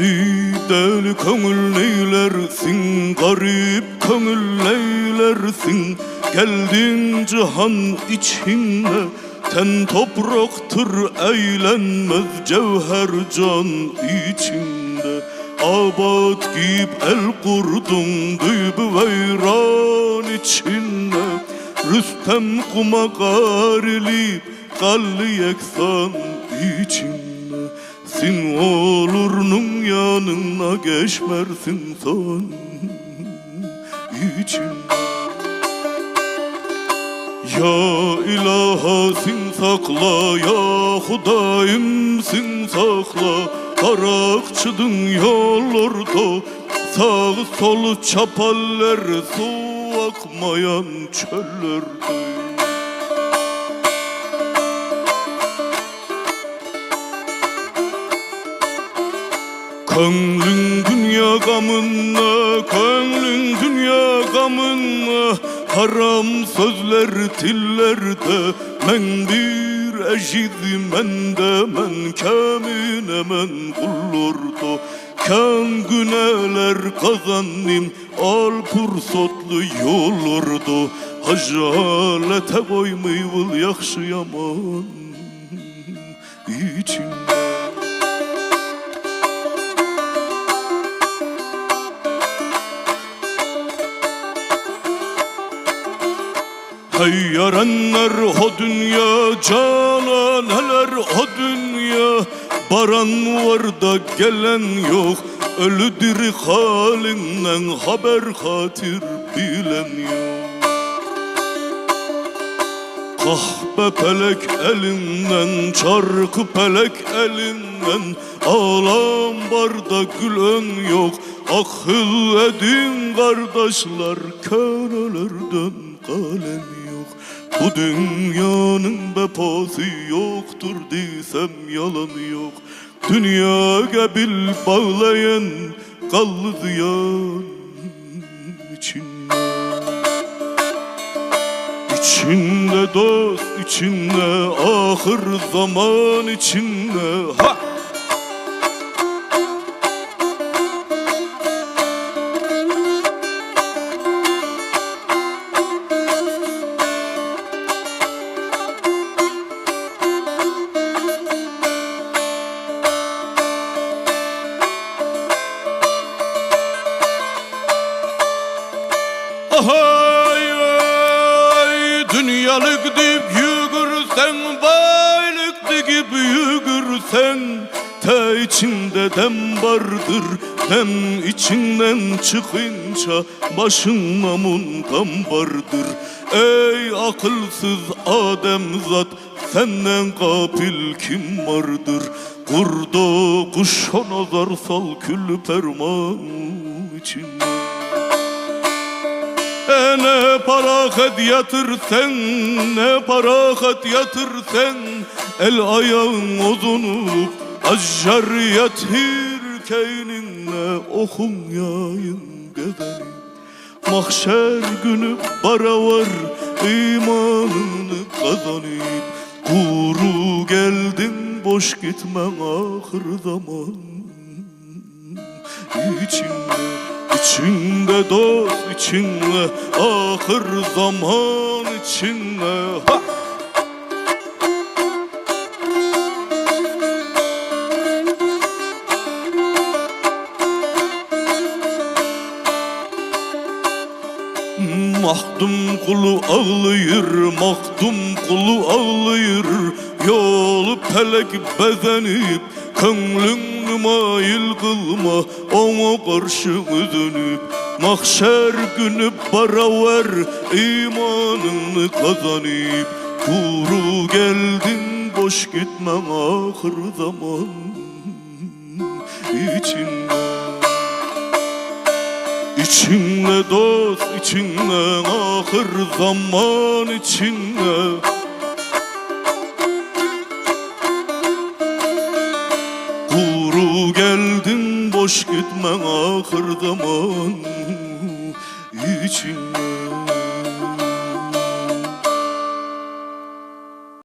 Eý, däli köňül neýlersiň, garyp köňül neýlersiň, Geldiň jahan içinde, ten toprakdyr eýlenmez jöwher jan içinde. Abat giýip el gurduň düýbi weýran içinde, Rüstem guma garylyp galdy ýeksan içinde. Sen olurnyň ýanyna geçmersiň san içinde. Ýa Ylaha sen sakla, ýa Hudaýym sen sakla, Garakçydyň ýollarda sag-soly çapaller suw akmaýan çöllerde. Köňlüň dünýä gamynda, köňlüň dünýä gamynda, Haram sözler tillerde, Men bir ejiz mende, men kemine men gullarda. Kän günäler gazandym, al pursatly ýollarda, Hajalete goýmaýyl ýagşy-ýaman. Içinde. Heý ýaranlar ho dünýä jananeler ho dünýä Baran barda gelen ýok öli diri halyňdan haber hatyr bilen ýok. Kahpe pelek elinden, çarky pelek elinden, Alan barda gülen ýok, Akyl ediň gardaşlar, könelerden galen ýok. Bu dünýäniň bepasy ýokdur diýsem ýalan ýok, Dünýäge bil baglaýan galdy zyýan. Içinde İçinde dost içinde Ahyr zaman içinde Ha! Ahaý, dünýälik diýip ýügürseň, baýlyk diýip ýügürseň, tä içiňde dem bardyr, dem içiňden çykynça başyňda mungam bardyr. Eý, akylsyz adamzat, Senden gapyl kim bardyr? Gurda guşa nazar sal kül perman içinde. Ne parahat ýatyr sen, ne parahat ýatyr sen, El aýagyň uzunyp, ažžar ýatyr keýniňde okuň ýaýyň gezeni. Mahşer günü barabar imanyny gazanyp, Gury geldiň boş gitmäň ahyr zaman içinde, Içinde dost içinde ahyr zaman içinde. Ha! Mahdumguly aglaýyr, Mahdumguly aglaýyr, Ýoly pelek bezenip, Köňlüňni maýyl kylma, Oňa garşy özenip. Mahşer güni barawer, Imanyňny gazanyp. Gury geldiň, boş gitmäň ahyr zaman. Içinde İçinde dost içinde Ahır zaman içinde Guru geldin boş gitme ahır zaman içinde.